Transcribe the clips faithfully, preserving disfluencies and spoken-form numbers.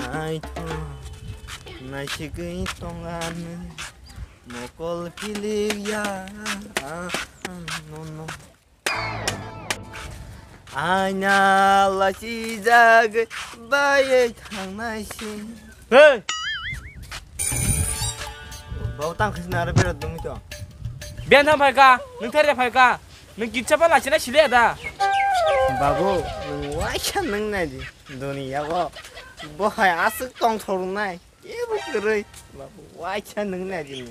Naithok naisigwi tonganw mokol philikya nono. Aina lachijak baiwi thangnai se. Hey! Babu tang khasna aro berat dungwi to. Biyan thang phaika, nwng thari phaika. Nwng kitsa pa lachina sile da. Babu, nwng waisa nwng nai di. Duniya go. Bo hai aswk tong thornai. Ebo kwrwi. Babu, waisa nwng nai di.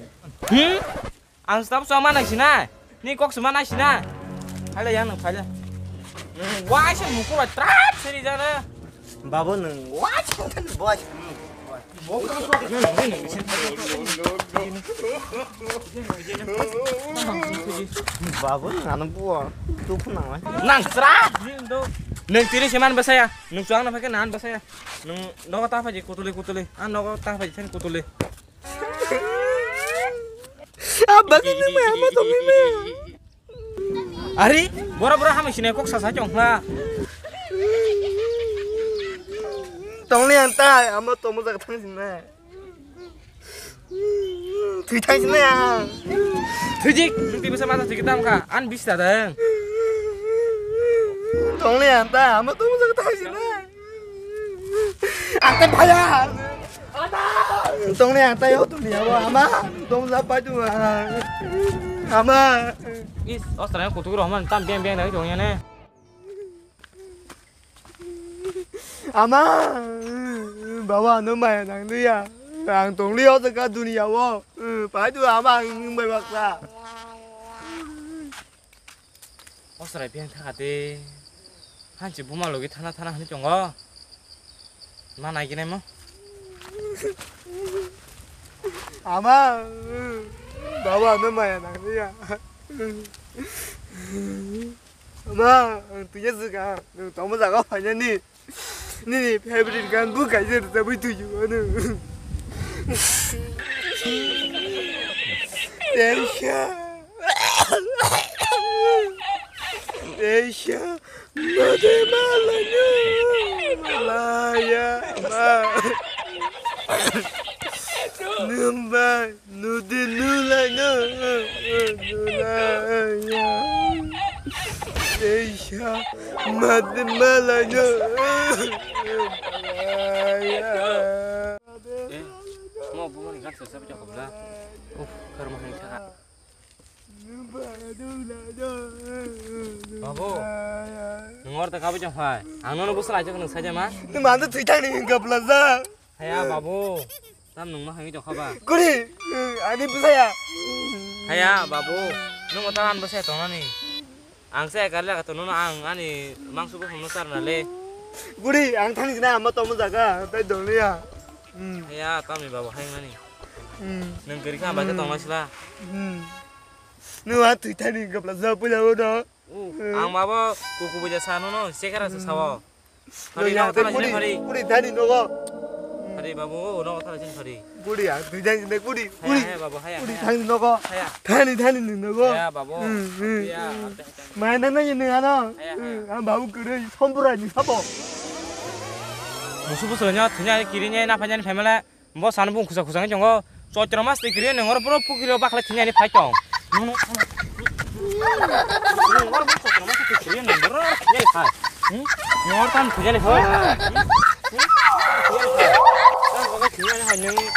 Hmm? Ang stop so ma nai sinai. Ni kok sima nai sinai. Phaile yang nwng phaile. Nwng waisa mukur ba trap seri jana. Babu nwng waisa nwng boy. Babu nwng ano buo dukhu nang. Nang sra. Nwng tiri siman basaya. Nwng chuang na phake nan basaya. Nwng nogo ta phaji kutuli kutuli. An nogo ta phaji than kutuli. Abba kini ma ama tongwi ma. Ari, bora bora hamai sinai kok sasa chong ha. Tongli antai, ama tongmo jaga thang sinai. Thui thang sinai ang. Thui jik, thui bisa mata thui kitam kha, an bis ta deng. Tongli antai, ama tongmo jaga thang sinai. Ang tai phaya. Tongni ang tai o tongni abo ama. Tong ja pai tu ama. Is, ostra kutuk ro man tam beng beng dai tong ya ne. Ama. Bawa no maya nang dia. Ang tongli o ka dunia o. Pai tu ama ang bai baksa. O chwrai phiyang thaka de. Hanchi buma logi thana thana hwnwi tongo. Ma naiginai mo. Ama, baba no maya nang ya. Ama, tuya suka, tomo jaga phanya ni. Nini favorite gan bu kaisa rwchapwi thwiyo ano. Teisa. Teisa. Made malanya. Malaya. Ma. Numbai. Nudi nulai no, nulai ya. Teisa, mati malai no, nulai ya. Eh, mo bumani gan sesa baca kobla. Uf, kar mahani thaka. Babu, nung orta kabu jang phai. Ang nono busal aja kanu saja ma. Nung manda thui thani kobla sa. Haya, babu. Tam nung ma hangi jokha ba? Kuri, ani bwsaya. Haya, babu. Nung otaran bwsaya tongnani. Ang se ekar leka tono ang ani mangsu bo homno sarna le. Kuri, ang thani sina amma tomo jaga, tai doniya. Hmm. Haya, tamni babu hayang nani. Hmm. Nung gari kha baja tongna sila. Hmm. Nung a thui thani gapla sa pula no. Uh, ang mabo kuku buja sa no no, sekara sa sawo. Phari, nogo tala sini phari. Kuri thani nogo. Phari babu, nogo tala sini phari. Kuri ang thui thani ne kuri, kuri. Haya, haya babu, haya. Kuri thani nogo. Haya. Thani thani ni nogo. Haya babu. Hmm, hmm. Haya, ate, ate. Mai na na ni ano. Haya, haya. Hmm, ang babu kuri sompura ni sabo. Musu busu nya, thunya kiri nya na phanya ni family. Bo sano bung khusa khusa wngwi tongo. Choitro mas twi kwrwi nwng oro boro pukiri o bakhlai thwngya ni phai tong. Nwng oro boro choitro mas twi kwrwi nwng boro thwngya ni phai. Hmm? Nwng oro tam thwngya ni phai. Hmm? Hmm? Tam thwngya ni phai. Tam bagwi thwngya ni phai nwng.